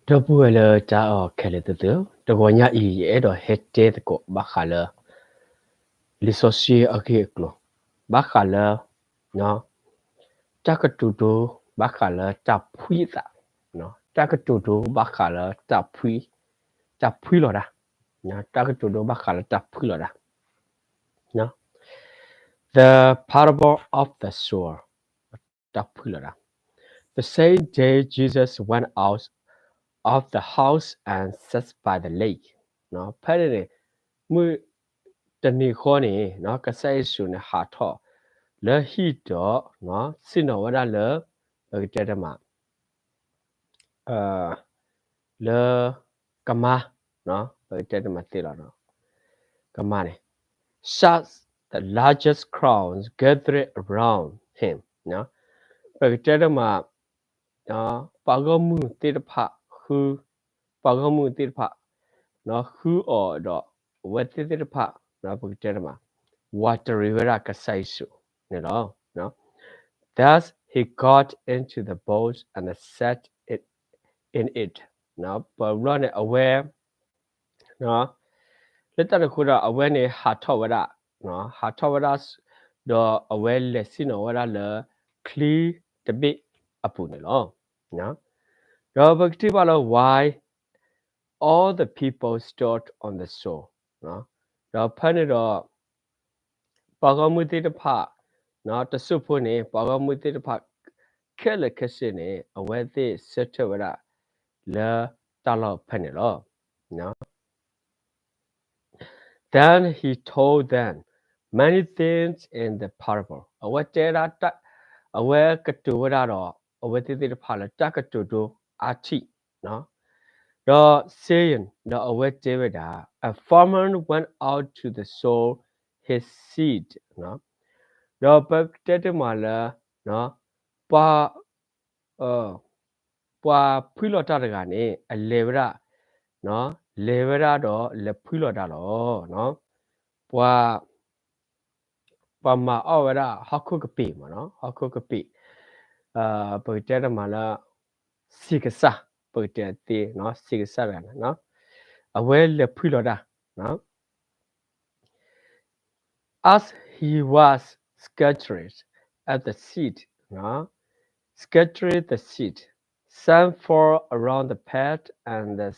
ဒီပုၢ်ဝဲၢ်လၢတၢ်အဲၣ်ခဲလၢာ်သ့ၣ်ဧၢ, တဂီၤညါအံၤ ယအဲၣ်ဒိးဟဲတဲသကိးဘၣ်ဃးလၢ လံာ်စီဆှံအဂ့ၢ်အကျိၤ, ဘၣ်ဃးလၢ တၢ်ကတိၤဒိ ဘၣ်ဃးလၢတၢ်ဖှံသး, တၢ်ကတိၤဒိ ဘၣ်ဃးလၢတၢ်ဖှံ, တၢ်ဖှံလီၤတၢ်, တၢ်ကတိၤဒိ ဘၣ်ဃးလၢတၢ်ဖှံလီၤတၢ် The parable of the sower, တၢ်ဖှံလီၤတၢ်. The same day Jesus went out of the house and sat by the lake. ဖဲန့ၣ်န့ၣ် မုၢ်တနံၤဃီန့ၣ် ကစၢ်ယ့ၣ်ၡူးန့ၣ် ဟးထီၣ်လၢဟံၣ်ဒီး ဆ့ၣ်နီၤဝဲဒၣ်လၢ ပကတဲတမး လၢကမါ, ပကတဲတမးသ့လီၤ, ကမါန့ၣ် such the largest crowds gathered around him. ပကတဲတမး ပှၤဂီၢ်မုၢ်သ့ၣ်တဖၣ် ပှၤဂီၢ်မုၢ်သ့ၣ်တဖၣ် ဃုအီၤဒီး အဝဲသ့ၣ်သ့ၣ်တဖၣ် ပကတဲတမး ဝးတရံးဝဲဒၣ်ကစၢ်ယ့ၣ်ၡူးန့ၣ်လီၤ. Thus he got into the boat and sat in it. ပဘျီန့ၣ် အဝဲ လၢတၢ်န့ၣ်အဃိဒီး အဝဲန့ၣ်ဟးထီၣ်ဝဲဒၣ်, ဟးထီၣ်ဝဲဒၣ်, ဒီးအဝဲလဲၤဆ့ၣ်နီၤဝဲဒၣ်လၢချံတဘ့ၣ်အပူၤန့ၣ်လီၤ. ဒီးပကထံၣ်ဘၣ်လၢ while all the people stood on the shore, ဒီးဖဲန့ၣ်ဒီး ပှၤဂီၢ်မုၢ်သ့ၣ်တဖၣ် တစိၢ်ဖိန့ၣ် ပှၤဂီၢ်မုၢ်သ့ၣ်တဖၣ် ခဲလၢာ်ခဲဆ့န့ၣ် အဝဲသ့ၣ်ဆၢထၢၣ်ဝဲဒၣ်လၢတၢ်လီၢ်ဖဲန့ၣ်လီၤ. Then he told them many things in the parable. အဝဲတဲဒၣ်တၢ်, အဝဲကတိၤဝဲဒၣ်ဒီး အဝဲသ့ၣ်သ့ၣ်တဖၣ်လၢတၢ်ကတိၤဒိအါထံၣ် ဒီး saying, ဒီးအဝဲတဲဝဲဒၣ်, a farmer went out to the sow his seed. ဒီးပကတဲတမးလၢ ပှၤ, ပှၤဖှံလီၤတၢ်တဂၤန့ၣ် အလဲၤဝဲဒၣ်, လဲၤဝဲဒၣ်ဒီးလဲၤဖှံလီၤတၢ်လီၤ. ပှၤ ပှၤမၤအီၣ်ဝဲဒၣ်ဟီၣ်ခိၣ်ကပ့ၤမး, ဟီၣ်ခိၣ်ကပ့ၤ, ပကတဲတမးလၢ ဆံးကစၢ်, ပကတဲသ့, ဆံးကစၢ်တဂၤန့ၣ် အဝဲလဲၤဖှံလီၤတၢ် As he was scattering at the seed, scattering the seed, some fell around the path and the,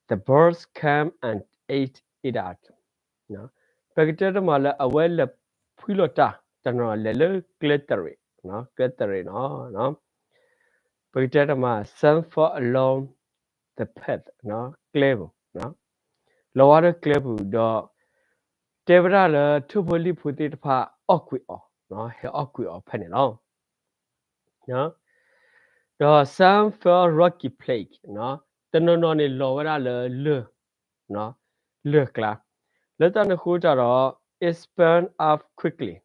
the birds came and ate it up. ပကတဲတမးလၢအဝဲလဲၤဖှံလီၤတၢ် တနီၤလဲၤလၢကျဲတရံး, ကျဲတရံးနီၤ, ပကတဲတမး some fell along the path, ကျဲပူၤ, လီၤဝဲလၢကျဲပူၤဒီး တဲဝဲဒၣ်လၢထိၣ်ဖိလံၣ်ဖိသ့ၣ်တဖၣ်အီၣ်ကွံာ်အီၤ, ဟဲအီၣ်ကွံာ်အီၤဖဲန့ၣ်လီၤ. ဒီး some fell rocky place, တနီၤနီၤန့ၣ်လီၤဝဲဒၣ်လၢလၢၢ်, လၢၢ်ကျါ, လၢတၢ်န့ၣ်အဃိတၢ်ဒီး it sprang up quickly,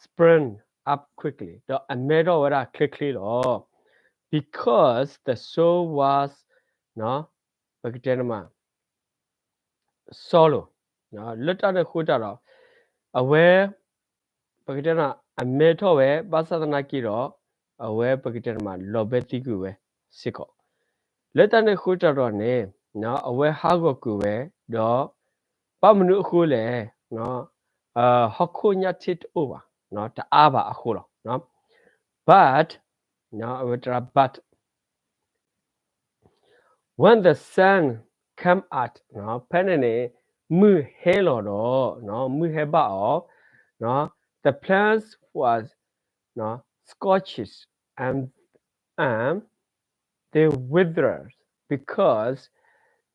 sprang up quickly, ဒီးအမဲထီၣ်ဝဲဒၣ်ချ့ချ့လီၤ. Because the soil was, ပကတဲန့ၣ်မး soil, လၢတၢ်န့ၣ်အဃိတၢ်ဒီး အဝဲ ပကတဲန့ၣ် အမဲထီၣ်ဝဲ ဘၣ်ဆၣ်သနာ်က့ဒီး အဝဲပကတဲန့ၣ်မး လီၤဘဲသံကွံာ်ဝဲစ့ၢ်ကီး, လၢတၢ်န့ၣ်အဃိတၢ်ဒီးန့ၣ် အဝဲဟးဂီၤကွံာ်ဝဲဒီး ဘၣ်မနုၤအဃိလဲၣ်, ဟီၣ်ခိၣ်ညၣ်ထ့တအိၣ်ဘၣ်, တအါဘၣ်အဃိလီၤ. But, အဝဲတရၣ် but when the sun came out, ဖဲန့ၣ်န့ၣ် မုၢ်ဟဲလီၤဒီး မုၢ်ဟဲဘၣ်အီၤ, the plants was scorched and, and they withered because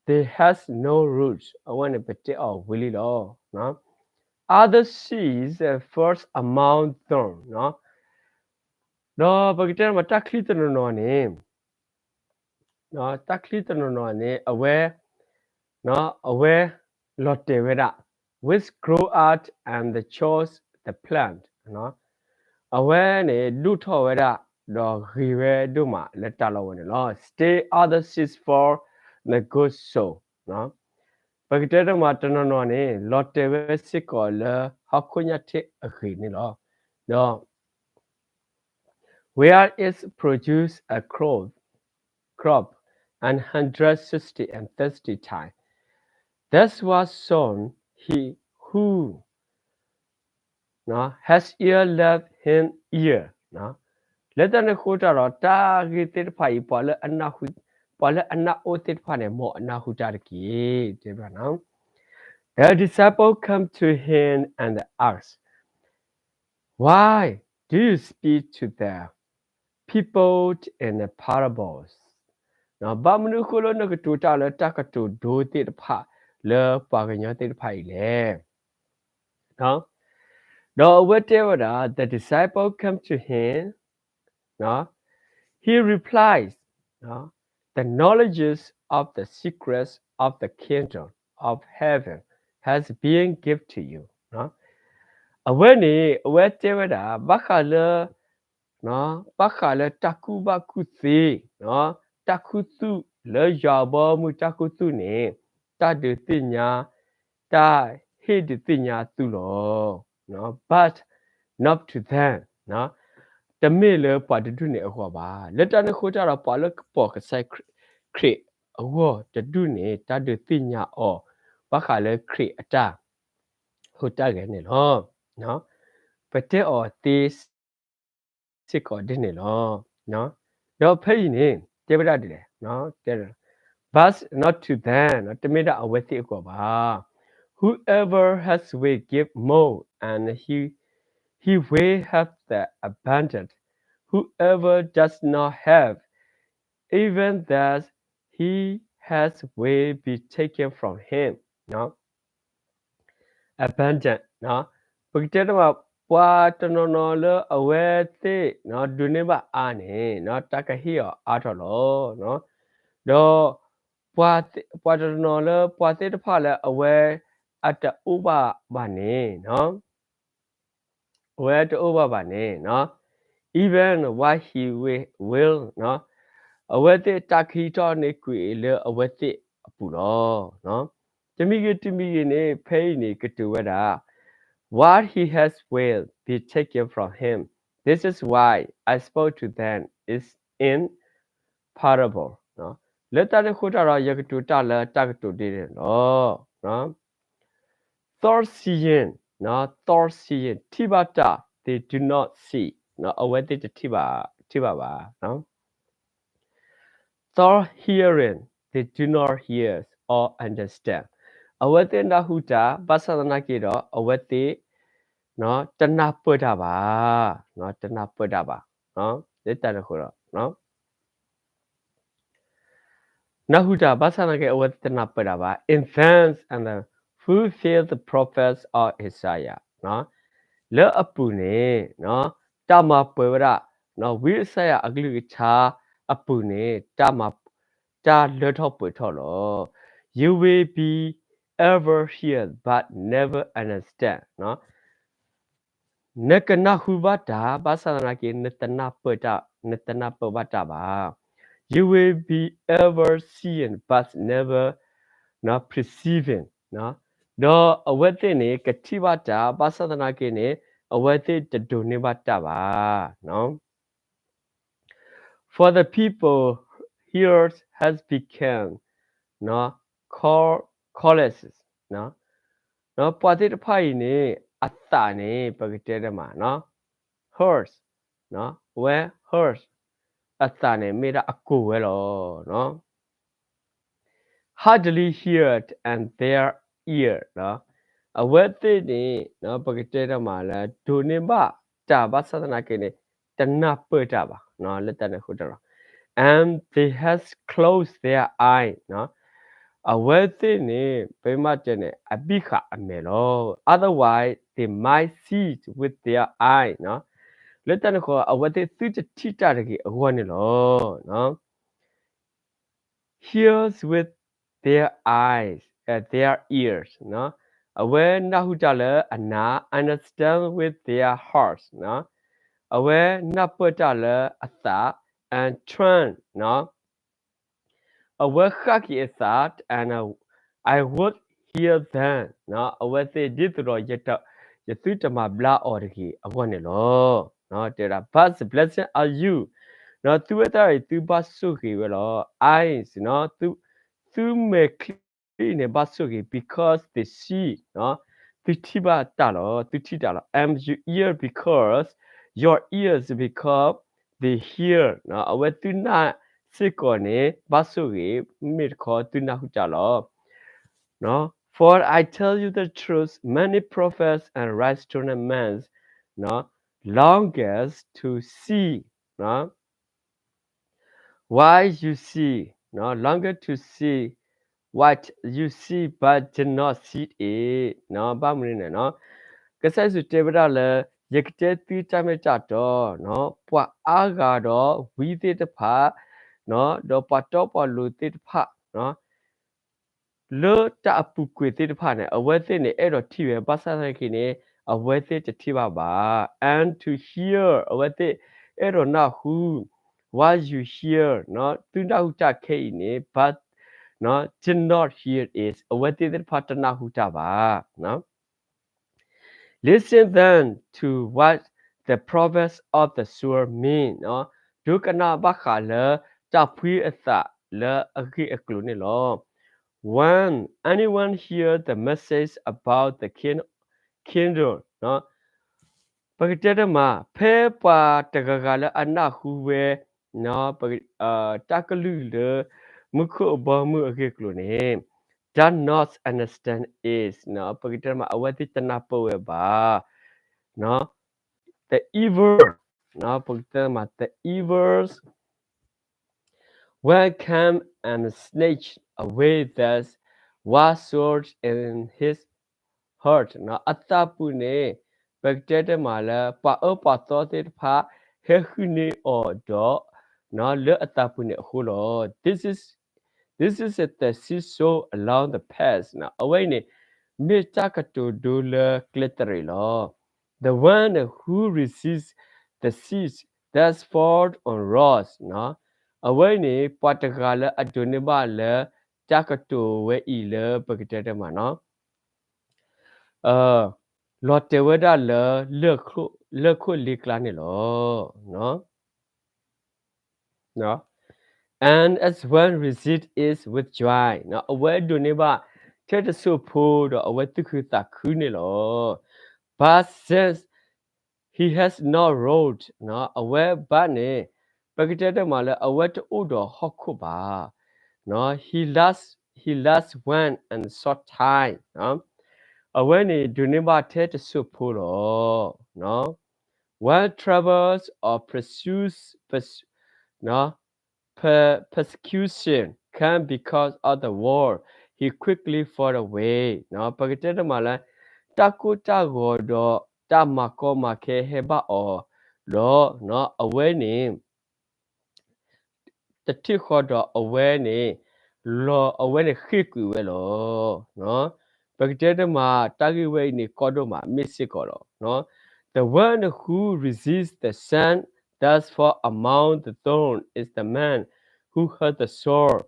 they had no roots. အဝဲန့ၣ်ပတဲအီၤဝံၤလံလီၤ. Other seeds fell among thorns, ဒီးပကတဲမး တၢ်ချံတနီၤနီၤန့ၣ် တၢ်ချံတနီၤနီၤန့ၣ် အဝဲ, အဝဲလီၤတဲာ်ဝဲဒၣ် which grew out and choked the plant, အဝဲန့ၣ်ဒိၣ်ထီၣ်ဝဲဒၣ် ဒီးဂ့ၤဝဲဒိၣ်မးလၢတၢ်လီၢ်ဝဲန့ၣ်လီၤ. Still other seeds fell on the good soil, ပကတဲတမးတနီၤနီၤန့ၣ် လီၤတဲာ်ဝဲစ့ၢ်ကီးလၢဟီၣ်ခိၣ်ညၣ်ထ့အဂ့ၤန့ၣ်လီၤ. ဒီး where it produced a crop, crop, and hundred sixty and thirsty time. That's what song he who has ear let him hear. လၢတၢ်န့ၣ်အဃိတၢ်ဒီး တၢ်ဂ့ၢ်သ့ၣ်တဖၣ်အံၤ ပှၤလၢအနၢ်ဟူ, ပှၤလၢအနၢ်အိၣ်သ့ၣ်တဖၣ်န့ၣ် မ်အနၢ်ဟူတၢ်တက့ၢ်. တဲဘၣ်နီၤ The disciple come to him and ask, Why do you speak to the people in the parables? ဘၣ်မနုၤအဃိလၢနကတိၤတၢ်လၢတၢ်ကတိၤဒိသ့ၣ်တဖၣ်လၢပှၤကညီသ့ၣ်တဖၣ်အံၤလဲၣ်. ဒီးအဝဲတဲဝဲဒၣ်, The disciple come to him, he replies, The knowledge of the secrets of the kingdom of heaven has been given to you. အဝဲန့ၣ် အဝဲတဲဝဲဒၣ် ဘၣ်ဃးလၢ ဘၣ်ဃးလၢတၢ်ကူၣ်ဘၣ်ကူၣ်သ့, တၢ်ခူသူၣ်လၢယွၤအဘီအမုၢ်တၢ်ခူသူၣ်န့ၣ် တၢ်ဒုးသ့ၣ်ညါ, တၢ်ဟ့ၣ်ဒုးသ့ၣ်ညါသုလီၤ. But not to them. တမ့ၢ်လၢပှၤတဒူၣ်န့ၣ်အဂီၢ်ဘၣ်. လၢတၢ်န့ၣ်အဃိတၢ်ဒီး ပှၤလၢကပိာ်ကစၢ်ခရံာ်အဂီၢ်တဒူၣ်န့ၣ် တၢ်ဒုးသ့ၣ်ညါအီၤ ဘၣ်ဃးလၢခရံာ်အတၢ်ဟူးတၢ်ဂဲၤန့ၣ်လီၤ. ပတဲအီၤသ့ စ့ၢ်ကီးဒ်န့ၣ်လီၤ. ဒီးဖဲအံၤန့ၣ် တဲဝဲဒၣ်ဒ်လဲၣ်, but not to them, တမ့ၢ်ဒၣ်အဝဲသ့ၣ်အဂီၢ်ဘၣ်. Whoever has will give more, and he, he will have the abundant. Whoever does not have, even that he has will be taken from him. Abundant, ပကတဲတမး ပှၤတနီၤနီၤလၢအဝဲသ့ၣ်ဒိးန့ၢ်ဘၣ်အါန့ၣ် တၢ်ကဟ့ၣ်အီၤအါထီၣ်လီၤ. ဒီးပှၤတနီၤလၢပှၤသ့ၣ်တဖၣ်လၢအဝဲအတအိၣ်ဘၣ်ဘၣ်န့ၣ် အဝဲတအိၣ်ဘၣ်ဘၣ်န့ၣ် even what he will, အဝဲသ့ၣ်တၢ်ကဟံးထီၣ်န့ၢ်ကွံာ်လၢအဝဲသ့ၣ်အပူၤလီၤ. တမံၤဂ့ၤတမံၤဂ့ၤန့ၣ် ဖဲအံၤန့ၣ်ကတိၤဝဲဒၣ် What he has will be taken from him. This is why I spoke to them is in parable. လၢတၢ်န့ၣ်အဃိတၢ်ဒီး ယကတိၤတၢ်လၢတၢ်ကတိၤဒ်န့ၣ်လီၤ. Those seeing, those seeing ထံၣ်ဘၣ်တၢ် they do not see, အဝဲသ့ၣ်တထံၣ်ဘၣ်, ထံၣ်ဘၣ်ဘၣ်. Those hearing, they do not hear or understand. အဝဲသ့ၣ်နၢ်ဟူတၢ် ဘၣ်ဆၣ်သနာ်က့ဒီး အဝဲသ့ၣ်တနၢ်ပၢၢ်တၢ်ဘၣ်, တနၢ်ပၢၢ်တၢ်ဘၣ်. လၢတၢ်န့ၣ်အဃိဒီး နၢ်ဟူတၢ် ဘၣ်ဆၣ်သနာ်က့ အဝဲသ့ၣ်တနၢ်ပၢၢ်တၢ်ဘၣ်. In them and fulfill the prophets of Isaiah. လၢအပူၤန့ၣ် တၢ်မၤပှဲၤဝဲဒၣ် ဝံယၡါယၤအကလုၢ်ကထါအပူၤန့ၣ် တၢ်လၢထီၣ်ပှဲၤထီၣ်လီၤ. You will be ever hear but never understand. နကနၢ်ဟူဘၣ်တၢ် ဘၣ်ဆၣ်သနာ်က့ နတနၢ်ပၢၢ်တၢ်, နတနၢ်ပၢၢ်ဘၣ်တၢ်ဘၣ်. You will be ever seeing but never perceiving. ဒီးအဝဲသ့ၣ်န့ၣ် ကထံၣ်ဘၣ်တၢ် ဘၣ်ဆၣ်သနာ်က့န့ၣ် အဝဲသ့ၣ်တဒိးန့ၢ်ဘၣ်တၢ်ဘၣ်. For the people heart has become callous. ပှၤသ့ၣ်တဖၣ်အံၤန့ၣ် အသးန့ၣ် ပကတဲတမး heart, အဝဲ heart အသးန့ၣ် မ့ၢ်ဒၣ်အကိၢ်ဝဲလီၤ. Hardly hear and their ear. အဝဲသ့ၣ်န့ၣ် ပကတဲတမးလၢ ဒိးန့ၢ်ဘၣ်တၢ် ဘၣ်ဆၣ်သနာ်က့န့ၣ် တနၢ်ပၢၢ်တၢ်ဘၣ် လၢတၢ်န့ၣ်အဃိတၢ်လီၤ. And they has closed their eye. အဝဲသ့ၣ်န့ၣ် ပမ့ၢ်တဲန့ၣ် အဘံၣ်ဃာ်အမဲာ်လီၤ. Otherwise they might see with their eye. လၢတၢ်န့ၣ်အဃိ အဝဲသ့ၣ်သုတထံၣ်တၢ်တဂ့ၤအဂီၢ်န့ၣ်လီၤ. Hears with their eyes, uh, their ears. အဝဲနၢ်ဟူတၢ်လၢအနၢ် understand with their hearts. အဝဲနၢ်ပၢၢ်တၢ်လၢအသး and turn. အဝဲဃၣ်က့ၤအသး and I would heal them. အဝဲသ့ၣ်ဒ်သိးဒီး ယသုတမၤဘျါအီၤတဂ့ၤအဂီၢ်န့ၣ်လီၤ. တဲဝဲဒၣ် But blessed are you, သုဝဲသ့ၣ်အံၤ သုဘၣ်ဆိၣ်ဂ့ၤဝဲလီၤ. Eyes, သုမဲာ်ချံန့ၣ်ဘၣ်ဆိၣ်ဂ့ၤ because they see, သုထံၣ်ဘၣ်တၢ်လီၤ, သုထံၣ်တၢ်လီၤ. And your ear because, your ears because they hear, အဝဲသုနၢ်စ့ၢ်ကီးန့ၣ် ဘၣ်ဆိၣ်ဂ့ၤ မ့ၢ်တခီသုနၢ်ဟူတၢ်လီၤ. For I tell you the truth, many prophets and righteous men longest to see what you see, longest to see what you see, but did not see it. ဘၣ်မနုၤလဲၣ်, ကစၢ်ယ့ၣ်ၡူးတဲဝဲဒၣ်လၢ ယကတဲသုတၢ်မ့ၢ်တၢ်တီ, ပှၤအါဂၤဒီးဝံသ့ၣ်တဖၣ်, ဒီးပှၤတီပှၤလိၤသ့ၣ်တဖၣ် လၢတၢ်အပူၤကွံာ်သ့ၣ်တဖၣ်န့ၣ် အဝဲသ့ၣ်န့ၣ် အဲၣ်ဒိးထံၣ်ဝဲ ဘၣ်ဆၣ်သနာ်က့န့ၣ် အဝဲသ့ၣ်တထံၣ်ဘၣ်ဘၣ်. And to hear, အဝဲသ့ၣ်အဲၣ်ဒိးနၢ်ဟူ what you hear, သုနၢ်ဟူတၢ်ခဲအံၤန့ၣ် but did not hear it, အဝဲသ့ၣ်သ့ၣ်တဖၣ်တနၢ်ဟူတၢ်ဘၣ်. Listen then to what the prophets of the sower mean, ဒိကနၣ်ဘၣ်ဃးလၢတၢ်ဖှံအသးလၢအဂ့ၢ်အကျိၤန့ၣ်လီၤ. When anyone hear the message about the king, kingdom, ပကတဲတမး ဖဲပှၤတဂၤဂၤလၢအနၢ်ဟူဝဲ တၢ်ကလုၢ်လၢ မူခိၣ်အဘီမုၢ်အဂ့ၢ်အကျိၤန့ၣ် does not understand it, ပကတဲတမး အဝဲသ့ၣ်တနၢ်ပၢၢ်ဝဲဘၣ်. The evil, ပကတဲတမး the evils will come and snatch away that what sows in his heart, အသးပူၤန့ၣ် ပကတဲတမးလၢ ပှၤအၢပှၤသီသ့ၣ်တဖၣ် ဟဲဃုန့ၢ်အီၤဒီး လၢအသးပူၤန့ၣ်အဃိလီၤ. This is, this is the seed sown along the path, အဝဲအံၤန့ၣ် မ့ၢ်တၢ်ကတိၤဒိလၢကျဲတရံးလီၤ. The one who receives the seed that falls on rock, အဝဲအံၤန့ၣ် ပှၤတဂၤလၢအဒိးန့ၢ်ဘၣ်လၢတၢ်ကတိၤဝဲအံၤလၢပကတဲတမးနီၤ လီၤတဲာ်ဝဲဒၣ်လၢ လၢၢ်ခိၣ်လ့ကျါန့ၣ်လီၤ. And as one receives it with joy, အဝဲဒိးန့ၢ်ဘၣ်ထဲတစိၢ်ဖိဒီးအဝဲသူၣ်ခုသးခုန့ၣ်လီၤ. But since he has no root, အဝဲဘၣ်န့ၣ် ပကတဲတမးလၢအဝဲတအိၣ်ဒီးဟီၣ်ခိၣ်ဘၣ်. He lasts, he lasts one and short time, အဝဲန့ၣ်ဒိးန့ၢ်ဘၣ်ထဲတစိၢ်ဖိလီၤ. When troubles or pursues, persecution come because of the word, he quickly fall away. ပကတဲတမးလၢ တၢ်ကိၢ်တၢ်ဂီၤဒီးတၢ်မၤကီမၤခဲဟဲဘၣ်အီၤဒီး အဝဲန့ၣ် တထံၣ်ဃီဒီးအဝဲန့ၣ် လီၤအဝဲန့ၣ်ဃ့ၢ်ကွံာ်ဝဲလီၤ. ပကတဲတမး တၢ်ဂ့ၢ်ဝဲအံၤန့ၣ်ကီဒိၣ်မး မ့ၢ်စ့ၢ်ကီးလီၤ. The one who receives the seed that falls among the thorns is the man who hears the sound,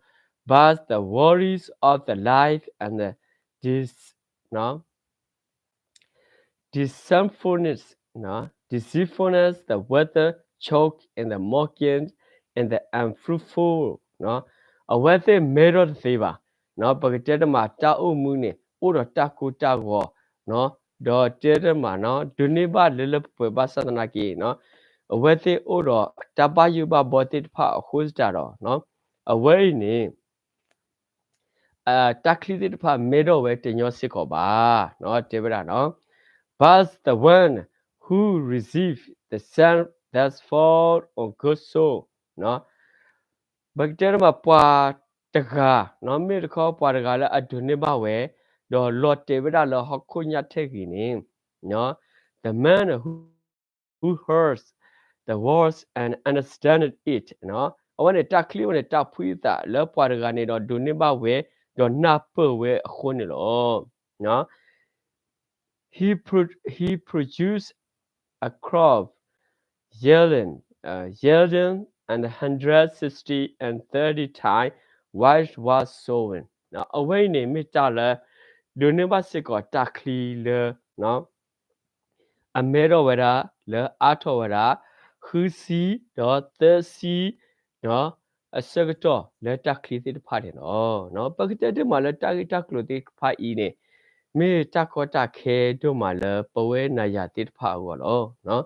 but the worries of the life and the dis, deceitfulness, deceitfulness, the weather choke and the mocking and the unfruitful, အဝဲသ့ၣ်မဲထီၣ်တသ့ဘၣ်. ပကတဲတမး တၢ်အိၣ်မူန့ၣ် အိၣ်ဒီးတၢ်ကိၢ်တၢ်ဂီၤ ဒီးတဲတမးနီၤ ဒိးန့ၢ်ဘၣ်လၢလၢပှဲၤပှဲၤ ဘၣ်ဆၣ်သနာ်က့ အဝဲသ့ၣ်အိၣ်ဒီးတၢ်ဘၣ်ယိၣ်ဘၣ်ဘီသ့ၣ်တဖၣ်အဃိသတးဒီး အဝဲအံၤန့ၣ် တၢ်ချံသ့ၣ်တဖၣ်မဲထီၣ်ဝဲတညီစ့ၢ်ကီးဘၣ်. တဲဝဲဒၣ်နီၤ But the one who receives the seed that falls on good soil, ပကတဲတမး ပှၤတဂၤ မ့ၢ်တခီပှၤတဂၤလၢအဒိးန့ၢ်ဘၣ်ဝဲ ဒီးလီၤတဲာ်ဝဲဒၣ်လၢဟီၣ်ခိၣ်ညၣ်ထဲဂ့ၤန့ၣ် the man who, who hears the words and understands it, အဝဲန့ၣ် တၢ်ချံဝဲန့ၣ် တၢ်ဖှံသးလၢပှၤတဂၤန့ၣ်ဒီးဒိးန့ၢ်ဘၣ်ဝဲ ဒီးနၢ်ပၢၢ်ဝဲအဃိန့ၣ်လီၤ. He pro, he produces a crop yielding, uh, yielding and hundred sixty and thirty times what was sown. အဝဲအံၤန့ၣ်မ့ၢ်တၢ်လၢ ဒိးန့ၢ်ဘၣ်စ့ၢ်ကီးတၢ်ချံလၢ အမဲထီၣ်ဝဲဒၣ် လၢအါထီၣ်ဝဲဒၣ် ဃုဆံ ဒီးသၢဆံ အဆၢကတီၢ်လၢတၢ်ချံသ့ၣ်တဖၣ်န့ၣ်လီၤ. ပကတဲဒိၣ်မးလၢတၢ်ဂ့ၢ်တၢ်ကျိၤသ့ၣ်တဖၣ်အံၤန့ၣ် မ့ၢ်တၢ်ကီတၢ်ခဲဒိၣ်မးလၢပဝဲနၤယၤသ့ၣ်တဖၣ်အဂီၢ်လီၤ.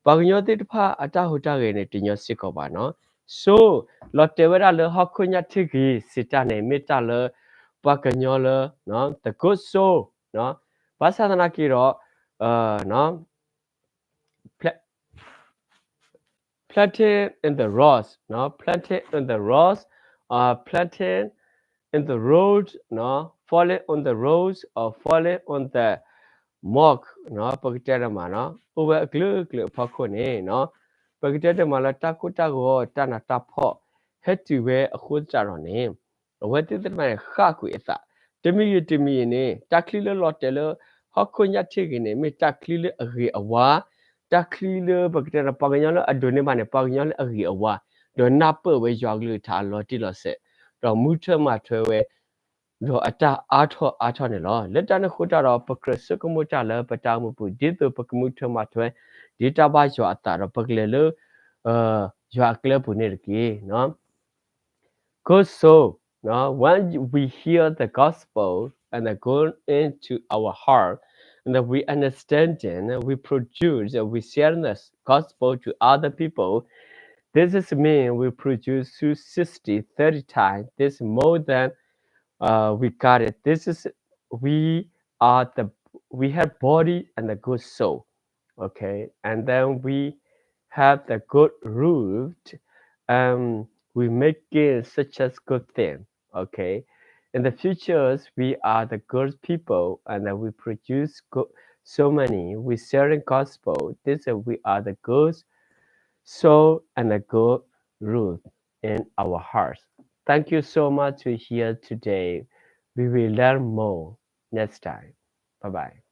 ပှၤကညီသ့ၣ်တဖၣ်အတၢ်ဟူးတၢ်ဂဲၤန့ၣ် တညီစ့ၢ်ကီးဘၣ်နီၤ. So လီၤတဲာ်ဝဲဒၣ်လၢဟီၣ်ခိၣ်ညၣ်ထံၣ်ဂ့ၤ စံးတၢ်န့ၣ် မ့ၢ်တၢ်လၢပှၤကညီလၢ the good soul ဘၣ်ဆၣ်သနာ်က့ဒီး planted in the rocks, no? Planted in the rocks, uh, planted in the road, no? Falling on the roads or falling on the muck, no? ပကတဲတမးနီၤ အိၣ်ဝဲအကလုာ်ကလုာ်အဖီခိၣ်န့ၣ်နီၤ ပကတဲတမးလၢတၢ်ကိၢ်တၢ်ဂီၤ တၢ်နးတၢ်ဖှီၣ် ဟဲတုၤဝဲအဃိသတးဒီးန့ၣ် အဝဲသ့ၣ်တဖၣ်န့ၣ် ဃၣ်ကွံာ်အသး တမံၤဂ့ၤတမံၤဂ့ၤန့ၣ် တၢ်ချံလၢလီၤတဲာ်လၢ ဟီၣ်ခိၣ်ညၣ်ထံၣ်ဂ့ၤန့ၣ် မ့ၢ်တၢ်ချံလၢအဂ့ၤအဝါ တၢ်ချံလၢပကတဲဒီး ပှၤကညီလၢအဒိးန့ၢ်ဘၣ်န့ၣ် ပှၤကညီလၢအဂ့ၤအဝါ ဒီးနၢ်ပၢၢ်ဝဲယွၤကလုၢ်ကထါအလီၤတံၢ်လီၤဆဲး ဒီးမူထွဲမၤထွဲဝဲ ဒီးအတၢ်အါထီၣ်အါထီၣ်န့ၣ်လီၤ. လၢတၢ်န့ၣ်အဃိသတးဒီး ပကြၢးဆိကမိၣ်တၢ်လၢပတၢ်အိၣ်မူပူၤ ဒ်သိးပကမူထွဲမၤထွဲ ဒ်တၢ်ဘၣ်ယွၤအသးဒီး ပကလဲၤလၢ ယွၤအကျဲပူၤန့ၣ်တက့ၢ်. Good soul, no? When we hear the gospel and then go into our heart, and then we understand it, we produce, and we share the gospel to other people. This is mean we produce two sixty, thirty times. This is more than uh, we got it. This is we are the we have body and a good soul, okay, and then we have the good root, and we make it such as good thing, okay. In the futures, we are the good people, and then we produce good, so many. We sharing gospel. This is we are the good soul and the good root in our hearts. Thank you so much to here today. We will learn more next time. Bye bye.